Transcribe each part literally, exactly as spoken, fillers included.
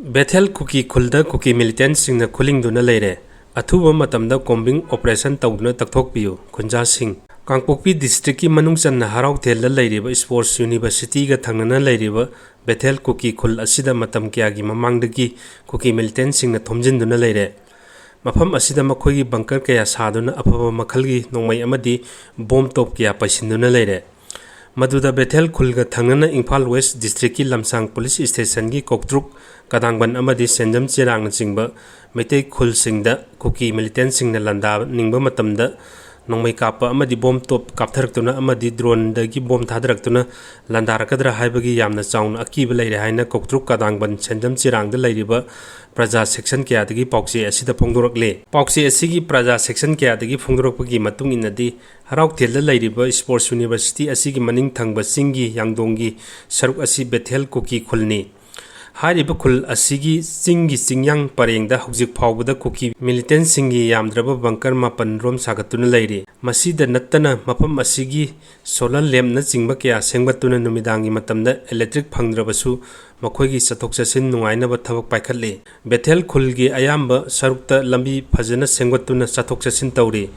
ꯕꯦꯊꯦꯜ ꯀꯨꯀꯤ ꯈꯨꯜꯗ ꯀꯨꯀꯤ ꯃꯤꯂꯤꯇꯦꯟꯠꯁꯤꯡꯅ ꯈꯨꯂꯤꯡꯗꯨꯅ ꯂꯩꯔꯦ꯫ ꯑꯊꯨꯕ ꯃꯇꯝꯗ ꯀꯣꯝꯕꯤꯡ ꯑꯣꯄꯔꯦꯁꯟ ꯇꯧꯗꯨꯅ ꯇꯛꯊꯣꯛꯄꯤꯌꯨ꯫ ꯈꯨꯟꯖꯥꯁꯤꯡ꯫ ꯀꯥꯡꯄꯣꯛꯄꯤ ꯗꯤꯁꯇ꯭ꯔꯤꯛꯀꯤ ꯃꯅꯨꯡ ꯆꯟꯅ ꯍꯔꯥꯎꯊꯦꯜꯗ ꯂꯩꯔꯤꯕ ꯁ꯭ꯄꯣꯔꯠꯁ ꯌꯨꯅꯤꯚꯔꯁꯤꯇꯤꯒ ꯊꯪꯅꯅ ꯂꯩꯔꯤꯕ ꯕꯦꯊꯦꯜ ꯀꯨꯀꯤ ꯈꯨꯜ ꯑꯁꯤꯗ ꯃꯇꯝ ꯀꯌꯥꯒꯤ ꯃꯃꯥꯡꯗꯒꯤ ꯀꯨꯀꯤ ꯃꯤꯂꯤꯇꯦꯟꯠꯁꯤꯡꯅ ꯊꯣꯝꯖꯤꯟꯗꯨꯅ ꯂꯩꯔꯦ꯫ ꯃꯐꯝ ꯑꯁꯤꯗ ꯃꯈꯣꯏꯒꯤ ꯕꯪꯀꯔ ꯀꯌꯥ ꯁꯥꯗꯨꯅ ꯑꯐꯕ ꯃꯈꯜꯒꯤ ꯅꯣꯡꯃꯩ ꯑꯃꯗꯤ ꯕꯣꯝ ꯇꯣꯞ ꯀꯌꯥ ꯄꯩꯁꯤꯟꯗꯨꯅ ꯂꯩꯔꯦ꯫ ꯃꯗꯨꯗ ꯕꯦꯊꯦꯜ ꯈꯨꯜꯒ ꯊꯪꯅꯅ ꯏꯝꯐꯥꯜ ꯋꯦꯁ ꯗꯤꯁꯇ꯭ꯔꯤꯛꯀꯤ ꯂꯝꯁꯥꯡ ꯄꯨꯂꯤꯁ ꯁ꯭ꯇꯦꯁꯟꯒꯤ ꯀꯣꯛꯇ꯭ꯔꯨꯛ ꯀꯗꯥꯡꯕꯟ ꯑꯃꯗꯤ ꯁꯦꯟꯖꯝ ꯆꯦꯔꯥꯡꯅꯆꯤꯡꯕ ꯃꯩꯇꯩ ꯈꯨꯜꯁꯤꯡꯗ ꯀꯨꯀꯤ ꯃꯤꯂꯤꯇꯦꯟꯠꯁꯤꯡꯅ ꯂꯥꯟꯗꯥꯅꯤꯡꯕ ꯃꯇꯝꯗ ꯅꯣꯡꯃꯩ ꯀꯥꯞꯄ ꯑꯃꯗꯤ ꯕꯣꯝ ꯇꯣꯞ ꯀꯥꯞꯊꯔꯛꯇꯨꯅ ꯑꯃꯗꯤ ꯗ꯭ꯔꯣꯟꯗꯒꯤ ꯕꯣꯝ ꯊꯥꯗꯔꯛꯇꯨꯅ ꯂꯥꯟꯗꯥꯔꯛꯀꯗ꯭ꯔꯥ ꯍꯥꯏꯕꯒꯤ ꯌꯥꯝꯅ ꯆꯥꯎꯅ ꯑꯀꯤꯕ ꯂꯩꯔꯦ ꯍꯥꯏꯅ ꯀꯣꯛꯇ꯭ꯔꯨꯛ ꯀꯗꯥꯡꯕꯟ ꯁꯦꯟꯖꯝ ꯆꯦꯔꯥꯡꯗ ꯂꯩꯔꯤꯕ ꯄ꯭ꯔꯖꯥ ꯁꯦꯛꯁꯟ ꯀꯌꯥꯗꯒꯤ ꯄꯥꯎꯆꯦ ꯑꯁꯤꯗ ꯐꯣꯡꯗꯣꯔꯛꯂꯤ꯫ ꯄꯥꯎꯆꯦ ꯑꯁꯤꯒꯤ ꯄ꯭ꯔꯖꯥ ꯁꯦꯛꯁꯟ ꯀꯌꯥꯗꯒꯤ ꯐꯣꯡꯗꯣꯔꯛꯄꯒꯤ ꯃꯇꯨꯡ ꯏꯟꯅꯗꯤ, ꯍꯔꯥꯎꯊꯦꯜꯗ ꯂꯩꯔꯤꯕ ꯁ꯭ꯄꯣꯔꯠꯁ ꯌꯨꯅꯤꯚꯔꯁꯤꯇꯤ ꯑꯁꯤꯒꯤ ꯃꯅꯤꯡ ꯊꯪꯕ ꯆꯤꯡꯒꯤ ꯌꯥꯡꯗꯣꯡꯒꯤ ꯁꯔꯨꯛ ꯑꯁꯤ ꯕꯦꯊꯦꯜ ꯀꯨꯀꯤ ꯈꯨꯜꯅꯤ꯫ ꯍꯥꯏꯔꯤꯕ ꯈꯨꯜ ꯑꯁꯤꯒꯤ ꯆꯤꯡꯒꯤ ꯆꯤꯡꯌꯥꯡ ꯄꯔꯦꯡꯗ ꯍꯧꯖꯤꯛ ꯐꯥꯎꯕꯗ ꯀꯨꯀꯤ ꯃꯤꯂꯤꯇꯦꯟꯠꯁꯤꯡꯒꯤ ꯌꯥꯝꯗ꯭ꯔꯕ ꯕꯪꯀꯔ ꯃꯥꯄꯟ ꯔꯣꯝ ꯁꯥꯒꯠꯇꯨꯅ ꯂꯩꯔꯤ꯫ ꯃꯁꯤꯗ ꯅꯠꯇꯅ ꯃꯐꯝ ꯑꯁꯤꯒꯤ ꯁꯣꯂꯔ ꯂꯦꯝꯞꯅꯆꯤꯡꯕ ꯀꯌꯥ ꯁꯦꯝꯒꯠꯇꯨꯅ ꯅꯨꯃꯤꯗꯥꯡꯒꯤ ꯃꯇꯝꯗ ꯏꯂꯦꯛꯇ꯭ꯔꯤꯛ ꯐꯪꯗ꯭ꯔꯕꯁꯨ ꯃꯈꯣꯏꯒꯤ ꯆꯠꯊꯣꯛ ꯆꯠꯁꯤꯟ ꯅꯨꯡꯉꯥꯏꯅꯕ ꯊꯕꯛ ꯄꯥꯏꯈꯠꯂꯤ꯫ ꯕꯦꯊꯦꯜ ꯈꯨꯜꯒꯤ ꯑꯌꯥꯝꯕ ꯁꯔꯨꯛꯇ ꯂꯝꯕꯤ ꯐꯖꯅ ꯁꯦꯝꯒꯠꯇꯨꯅ ꯆꯠꯊꯣꯛ ꯆꯠꯁꯤꯟ ꯇꯧꯔꯤ꯫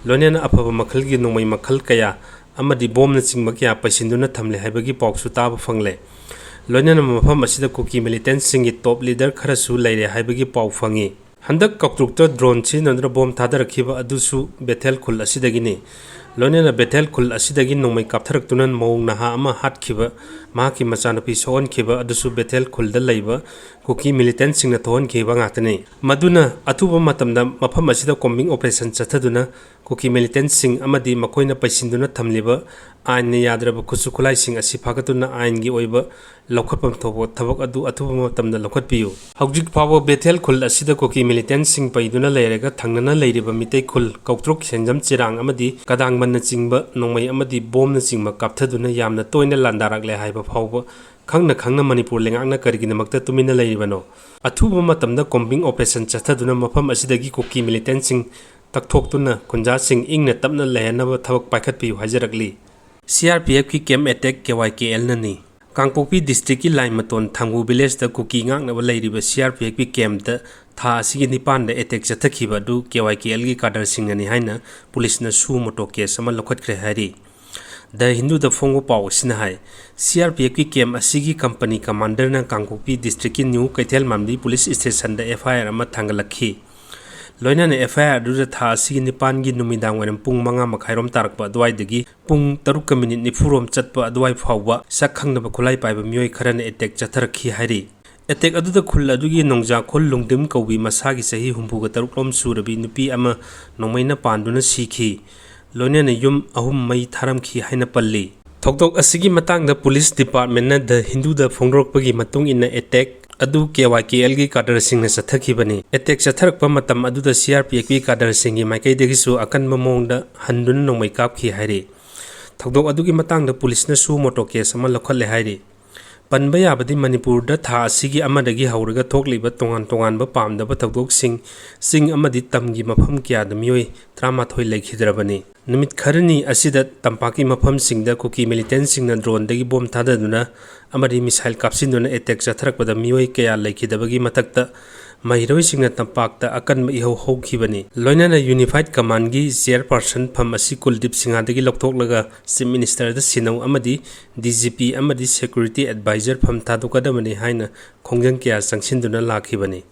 ꯂꯣꯏꯅꯅ ꯑꯐꯕ ꯃꯈꯜꯒꯤ ꯅꯣꯡꯃꯩ ꯃꯈꯜ ꯀꯌꯥ ꯑꯃꯗꯤ ꯕꯣꯝꯅꯆꯤꯡꯕ ꯀꯌꯥ ꯄꯩꯁꯤꯟꯗꯨꯅ ꯊꯝꯂꯦ ꯍꯥꯏꯕꯒꯤ ꯄꯥꯎꯁꯨ ꯇꯥꯕ ꯐꯪꯂꯦ꯫ ꯂꯣꯏꯅꯅ ꯃꯐꯝ ꯑꯁꯤꯗ ꯀꯨꯀꯤ ꯃꯤꯂꯤꯇꯦꯟꯠꯁꯤꯡꯒꯤ ꯇꯣꯞ ꯂꯤꯗꯔ ꯈꯔꯁꯨ ꯂꯩꯔꯦ ꯍꯥꯏꯕꯒꯤ ꯄꯥꯎ ꯐꯪꯉꯤ꯫ ꯍꯟꯗꯛ ꯀꯥꯡꯇ꯭ꯔꯨꯛꯇ ꯗ꯭ꯔꯣꯟ ꯁꯤꯖꯤꯟꯅꯗꯨꯅ ꯕꯣꯝ ꯊꯥꯗꯔꯛꯈꯤꯕ ꯑꯗꯨꯁꯨ ꯕꯦꯊꯦꯜ ꯈꯨꯜ ꯑꯁꯤꯗꯒꯤꯅꯤ꯫ ꯂꯣꯏꯅꯅ ꯕꯦꯊꯦꯜ ꯈꯨꯜ ꯑꯁꯤꯗꯒꯤ ꯅꯣꯡꯃꯩ ꯀꯥꯞꯊꯔꯛꯇꯨꯅ ꯃꯧ ꯅꯍꯥ ꯑꯃ ꯍꯥꯠꯈꯤꯕ, ꯃꯍꯥꯛꯀꯤ ꯃꯆꯥꯅꯨꯄꯤ ꯁꯣꯛꯍꯟꯈꯤꯕ ꯑꯗꯨꯁꯨ ꯕꯦꯊꯦꯜ ꯈꯨꯜꯗ ꯂꯩꯕ ꯀꯨꯀꯤ ꯃꯤꯂꯤꯇꯦꯟꯠꯁꯤꯡꯅ ꯊꯣꯛꯍꯟꯈꯤꯕ ꯉꯥꯛꯇꯅꯤ꯫ ꯃꯗꯨꯅ ꯑꯊꯨꯕ ꯃꯇꯝꯗ ꯃꯐꯝ ꯑꯁꯤꯗ ꯀꯣꯝꯕꯤꯡ ꯑꯣꯄꯔꯦꯁꯟ ꯆꯠꯊꯗꯨꯅ ꯀꯨꯀꯤ ꯃꯤꯂꯤꯇꯦꯟꯠꯁꯤꯡ ꯑꯃꯗꯤ ꯃꯈꯣꯏꯅ ꯄꯩꯁꯤꯟꯗꯨꯅ ꯊꯝꯂꯤꯕ ꯑꯥꯏꯟꯅ ꯌꯥꯗ꯭ꯔꯕ ꯈꯨꯠꯁꯨ ꯈꯨꯠꯂꯥꯏꯁꯤꯡ ꯑꯁꯤ ꯐꯥꯒꯠꯇꯨꯅ ꯑꯥꯏꯟꯒꯤ ꯑꯣꯏꯕ ꯂꯧꯈꯠꯐꯝ ꯊꯣꯛꯄ ꯊꯕꯛ ꯑꯗꯨ ꯑꯊꯨꯕ ꯃꯇꯝꯗ ꯂꯧꯈꯠꯄꯤꯌꯨ꯫ ꯍꯧꯖꯤꯛ ꯐꯥꯎꯕ ꯕꯦꯊꯦꯜ ꯈꯨꯜ ꯑꯁꯤꯗ ꯀꯨꯀꯤ ꯃꯤꯂꯤꯇꯦꯟꯠꯁꯤꯡ ꯄꯩꯗꯨꯅ ꯂꯩꯔꯒ ꯊꯪꯅꯅ ꯂꯩꯔꯤꯕ ꯃꯤꯇꯩ ꯈꯨꯜ ꯀꯧꯇ꯭ꯔꯨꯛ, ꯁꯦꯟꯖꯝ ꯆꯦꯔꯥꯡ ꯑꯃꯗꯤ ꯀꯗꯥꯡꯕꯟꯅꯆꯤꯡꯕ ꯅꯣꯡꯃꯩ ꯑꯃꯗꯤ ꯕꯣꯝꯅꯆꯤꯡꯕ ꯀꯥꯞꯊꯗꯨꯅ ꯌꯥꯝꯅ ꯇꯣꯏꯅ ꯂꯥꯟꯗꯥꯔꯛꯂꯦ ꯍꯥꯏꯕ ꯐꯥꯎꯕ ꯈꯪꯅ ꯈꯪꯅ ꯃꯅꯤꯄꯨꯔ ꯂꯩꯉꯥꯛꯅ ꯀꯔꯤꯒꯤꯗꯃꯛꯇ ꯇꯨꯃꯤꯟꯅ ꯂꯩꯔꯤꯕꯅꯣ? ꯑꯊꯨꯕ ꯃꯇꯝꯗ ꯀꯣꯝꯕꯤꯡ ꯑꯣꯄꯔꯦꯁꯟ ꯆꯠꯊꯗꯨꯅ ꯃꯐꯝ ꯑꯁꯤꯗꯒꯤ ꯀꯨꯀꯤ ꯃꯤꯂꯤꯇꯦꯟꯠꯁꯤꯡ ꯇꯛꯊꯣꯛꯇꯨꯅ ꯈꯨꯟꯖꯥꯁꯤꯡ ꯏꯪꯅ ꯇꯞꯅ ꯂꯩꯍꯟꯅꯕ ꯊꯕꯛ ꯄꯥꯏꯈꯠꯄꯤꯌꯨ ꯍꯥꯏꯖꯔꯛꯂꯤ꯫ ꯁꯤ ꯑꯥꯔ ꯄꯤ ꯑꯦꯐꯀꯤ camp attack K Y K ꯑꯦꯜꯅꯅꯤ꯫ ꯀꯥꯡꯄꯣꯛꯄꯤ ꯗꯤꯁꯇ꯭ꯔꯤꯛꯀꯤ ꯂꯥꯏꯃꯇꯣꯟ ꯊꯥꯡꯒꯨ ꯚꯤꯂꯦꯖꯇ ꯀꯨꯀꯤ ꯉꯥꯛꯅꯕ ꯂꯩꯔꯤꯕ ꯁꯤ ꯑꯥꯔ ꯄꯤ ꯑꯦꯐꯀꯤ ꯀꯦꯝꯞꯇ ꯊꯥ ꯑꯁꯤꯒꯤ ꯅꯤꯄꯥꯟꯗ ꯑꯦꯇꯦꯛ ꯆꯠꯊꯈꯤꯕ ꯑꯗꯨ ꯀꯦ ꯋꯥꯏ ꯀꯦ ꯑꯦꯜꯒꯤ ꯀꯥꯗꯔꯁꯤꯡꯅꯅꯤ ꯍꯥꯏꯅ ꯄꯨꯂꯤꯁꯅ ꯁꯨ ꯃꯣꯇꯣ ꯀꯦꯁ ꯑꯃ ꯂꯧꯈꯠꯈ꯭ꯔꯦ ꯍꯥꯏꯔꯤ꯫ ꯗ ꯍꯤꯟꯗꯨꯗ ꯐꯣꯡꯕ ꯄꯥꯎ ꯑꯁꯤꯅ ꯍꯥꯏ, ꯁꯤ ꯑꯥꯔ ꯄꯤ ꯑꯦꯐꯀꯤ ꯀꯦꯝꯞ ꯑꯁꯤꯒꯤ ꯀꯝꯄꯅꯤ ꯀꯃꯥꯟꯗꯔꯅ ꯀꯥꯡꯄꯣꯛꯄꯤ ꯗꯤꯁꯇ꯭ꯔꯤꯛꯀꯤ ꯅ꯭ꯌꯨ ꯀꯩꯊꯦꯜ ꯃꯥꯟꯕꯤ ꯄꯨꯂꯤꯁ ꯁ꯭ꯇꯦꯁꯟꯗ ꯑꯦꯐ ꯑꯥꯏ ꯑꯥꯔ ꯑꯃ ꯊꯥꯡꯒꯠꯂꯛꯈꯤ꯫ ꯂꯣꯏꯅꯅ ꯑꯦꯐ ꯑꯥꯏ ꯑꯥꯔ ꯑꯗꯨꯗ ꯊꯥ ꯑꯁꯤꯒꯤ ꯅꯤꯄꯥꯟꯒꯤ ꯅꯨꯃꯤꯗꯥꯡ ꯋꯥꯏꯔꯝ ꯄꯨꯡ ꯃꯉꯥ ꯃꯈꯥꯏꯔꯣꯝ ꯇꯥꯔꯛꯄ ꯑꯗꯨꯋꯥꯏꯗꯒꯤ ꯄꯨꯡ ꯇꯔꯨꯛꯀ ꯃꯤꯅꯤꯠ ꯅꯤꯐꯨ ꯔꯣꯝ ꯆꯠꯄ ꯑꯗꯨꯋꯥꯏ ꯐꯥꯎꯕ ꯁꯛ ꯈꯪꯗꯕ ꯈꯨꯠꯂꯥꯏ ꯄꯥꯏꯕ ꯃꯤꯑꯣꯏ ꯈꯔꯅ ꯑꯦꯇꯦꯛ ꯆꯠꯊꯔꯛꯈꯤ ꯍꯥꯏꯔꯤ꯫ ꯑꯦꯇꯦꯛ ꯑꯗꯨꯗ ꯈꯨꯜ ꯑꯗꯨꯒꯤ ꯅꯣꯡꯖꯥꯈꯣꯜ ꯂꯨꯡꯗꯤꯝ ꯀꯧꯕꯤ ꯃꯁꯥꯒꯤ ꯆꯍꯤ ꯍꯨꯝꯐꯨꯒ ꯇꯔꯨꯛ ꯂꯣꯝ ꯁꯨꯔꯕꯤ ꯅꯨꯄꯤ ꯑꯃ ꯅꯣꯡꯃꯩꯅ ꯄꯥꯟꯗꯨꯅ ꯁꯤꯈꯤ꯫ ꯂꯣꯏꯅꯅ ꯌꯨꯝ ꯑꯍꯨꯝ ꯃꯩ ꯊꯥꯔꯝꯈꯤ ꯍꯥꯏꯅ ꯄꯜꯂꯤ꯫ ꯊꯧꯗꯣꯛ ꯑꯁꯤꯒꯤ ꯃꯇꯥꯡꯗ ꯄꯨꯂꯤꯁ ꯗꯤꯄꯥꯔꯠꯃꯦꯟꯅ ꯗ ꯍꯤꯟꯗꯨꯗ ꯐꯣꯡꯗꯣꯔꯛꯄꯒꯤ ꯃꯇꯨꯡ ꯏꯟꯅ ꯑꯦꯇꯦꯛ ꯑꯗꯨ ꯀꯦ ꯋꯥꯏ ꯀꯦ ꯑꯦꯜꯒꯤ ꯀꯥꯗꯔꯁꯤꯡꯅ ꯆꯠꯊꯈꯤꯕꯅꯤ꯫ ꯑꯦꯇꯦꯛ ꯆꯠꯊꯔꯛꯄ ꯃꯇꯝ ꯑꯗꯨꯗ ꯁꯤ ꯑꯥꯔ ꯄꯤ ꯑꯦꯐꯀꯤ ꯀꯥꯗꯔꯁꯤꯡꯒꯤ ꯃꯥꯏꯀꯩꯗꯒꯤꯁꯨ ꯑꯀꯟꯕ ꯃꯑꯣꯡꯗ ꯍꯟꯗꯨꯅ ꯅꯣꯡꯃꯩ ꯀꯥꯞꯈꯤ ꯍꯥꯏꯔꯤ꯫ ꯊꯧꯗꯣꯛ ꯑꯗꯨꯒꯤ ꯃꯇꯥꯡꯗ ꯄꯨꯂꯤꯁꯅ ꯁꯨ ꯃꯣꯇꯣ ꯀꯦꯁ ꯑꯃ ꯂꯧꯈꯠꯂꯦ ꯍꯥꯏꯔꯤ꯫ ꯄꯟꯕ ꯌꯥꯕꯗꯤ ꯃꯅꯤꯄꯨꯔꯗ ꯊꯥ ꯑꯁꯤꯒꯤ ꯑꯃꯗꯒꯤ ꯍꯧꯔꯒ ꯊꯣꯛꯂꯤꯕ ꯇꯣꯉꯥꯟ ꯇꯣꯉꯥꯟꯕ ꯄꯥꯝꯗꯕ ꯊꯧꯗꯣꯛꯁꯤꯡ, ꯆꯤꯡ ꯑꯃꯗꯤ ꯇꯝꯒꯤ ꯃꯐꯝ ꯀꯌꯥꯗ ꯃꯤꯑꯣꯏ ꯇꯔꯥꯃꯥꯊꯣꯏ ꯂꯩꯈꯤꯗ꯭ꯔꯕꯅꯤ꯫ ꯅꯨꯃꯤꯠ ꯈꯔꯅꯤ ꯑꯁꯤꯗ ꯇꯝꯄꯥꯛꯀꯤ ꯃꯐꯝꯁꯤꯡꯗ ꯀꯨꯀꯤ ꯃꯤꯂꯤꯇꯦꯟꯁꯤꯡꯅ ꯗ꯭ꯔꯣꯟꯗꯒꯤ ꯕꯣꯝ ꯊꯥꯗꯗꯨꯅ ꯑꯃꯗꯤ ꯃꯤꯁꯥꯏꯜ ꯀꯥꯞꯁꯤꯟꯗꯨꯅ ꯑꯦꯇꯦꯛ ꯆꯠꯊꯔꯛꯄꯗ ꯃꯤꯑꯣꯏ ꯀꯌꯥ ꯂꯩꯈꯤꯗꯕꯒꯤ ꯃꯊꯛꯇ, ꯃꯍꯩꯔꯣꯏꯁꯤꯡꯅ ꯇꯝꯄꯥꯛꯇ ꯑꯀꯟꯕ ꯏꯍꯧ ꯍꯧꯈꯤꯕꯅꯤ꯫ ꯂꯣꯏꯅꯅ ꯌꯨꯅꯤꯐꯥꯏꯠ ꯀꯃꯥꯟꯒꯤ ꯆꯤꯌꯔꯄꯥꯔꯁꯟ ꯐꯝ ꯑꯁꯤ ꯀꯨꯜꯗꯤꯞ ꯁꯤꯡꯍꯗꯒꯤ ꯂꯧꯊꯣꯛꯂꯒ ꯆꯤꯐ ꯃꯤꯅꯤꯁꯇꯔꯗ ꯁꯤꯟꯅꯧ ꯑꯃꯗꯤ ꯗꯤ ꯖꯤ ꯄꯤ ꯑꯃꯗꯤ ꯁꯦꯀ꯭ꯌꯨꯔꯤꯇꯤ ꯑꯦꯗꯚꯥꯏꯖꯔ ꯐꯝ ꯊꯥꯗꯣꯛꯀꯗꯕꯅꯤ ꯍꯥꯏꯅ ꯈꯣꯡꯖꯪ ꯀꯌꯥ ꯆꯪꯁꯤꯟꯗꯨꯅ ꯂꯥꯛꯈꯤꯕꯅꯤ꯫